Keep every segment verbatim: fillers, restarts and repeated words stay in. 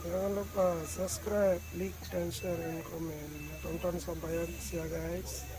Jangan lupa subscribe, like, dan share, and comment. Tonton sampai habis ya, guys.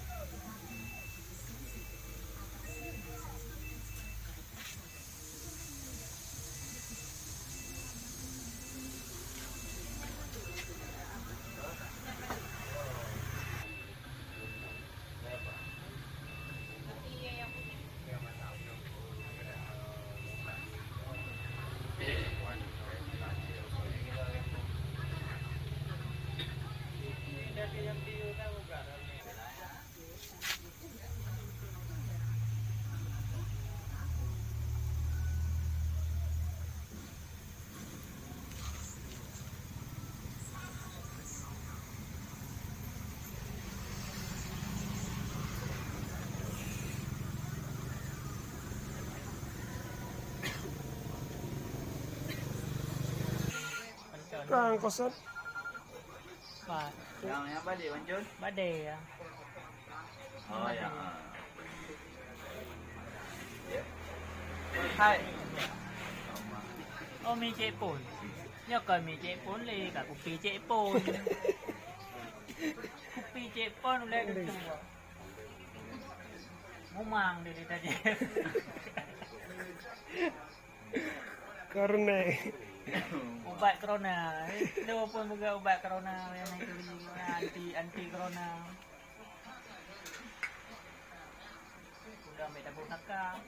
Kang kosong. Ba-, Nyang, nyang balik, Wan Jun? Bade, ya. Oh, ya. Hai. Oh, mi cek phon. Nyoe kon mi cek phon lé, ka kupi cek phon. Kupi cek phon ulèe tentu. Mumang dia, dia tadi. Corona. Ubat corona. Itu pun juga ubat corona yang itu, anti, anti corona. Udah ambil tabung saka.